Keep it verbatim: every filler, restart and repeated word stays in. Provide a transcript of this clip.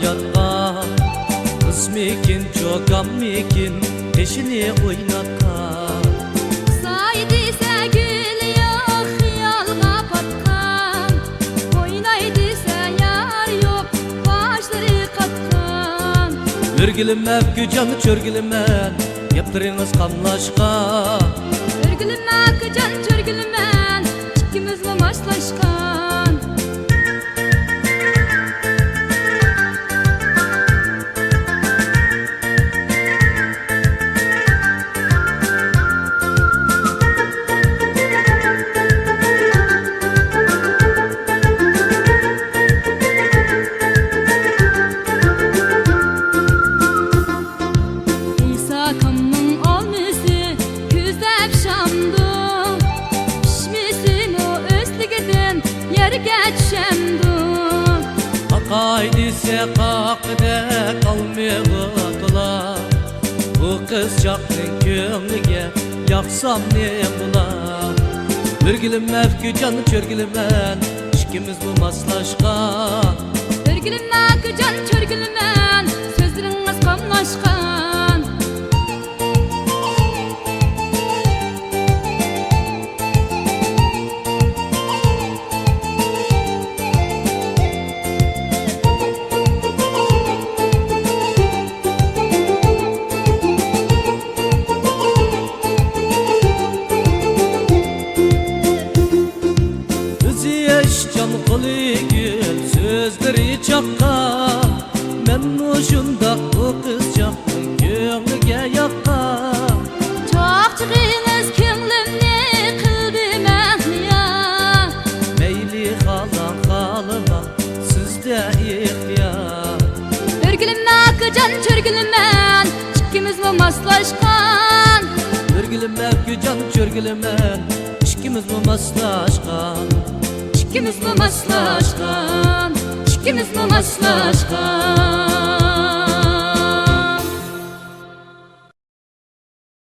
ياتقان، قىزمىكىن، چوكانمىكىن، قېشىنى ئويناتقان. قىساي دېسە گۈل يوق، خىيالغا پاتقان. ئويناي دېسە يار يوق، باشلىرى قاتقان. ئۆرگىلىمە ئەپكۈجان، چۆرگىلىمە، گەپلىرىڭىز قاملاشقان. ئۆرگىلىمە ئاكىجان، چۆرگىلىمە، ئىككىمىزمۇ ماسلاشقان. ئىساكامنىڭ ئالمىسى كۈزدە پىشامدۇ، پىشمىسىمۇ ئۆسلۈكىدىن يەرگە چۈشەمدۇ. قاقاي دېسە قاقىدەك ئالمىغا تولا، بۇ قىزچاقنىڭ كۆڭلىگە ياقسام نېمە بولا؟ ئۆرگىلىمە ئەپكۈجان، چۆرگىلىمە، ئىككىمىزمۇ ماسلاشقان. ئۆرگىلىمە ئاكىجان، چۆرگىلىمە، سۆزلىرىڭىز قاملاشقان. ئۆزى ياشچان، قولى گۈل، سۆزلىرى چاققان. مەنمۇ شۇنداق بۇ قىزچاقنىڭ كۆڭلىگە ياققان. چاقچىقىڭىز كۆڭلۈمنى قىلدى مەھلىيا. مەيلى خالاڭ خالىماڭ، سىزدە ئىختىيار. ئۆرگىلىمە ئاكىجان، چۆرگىلىمە، ئىككىمىزمۇ ماسلاشقان. ئۆرگىلىمە ئەپكۈجان، چۆرگىلىمە، ئىككىمىزمۇ ماسلاشقان. ئىككىمىزمۇ ماسلاشقان. ئىككىمىزمۇ ماسلاشقان.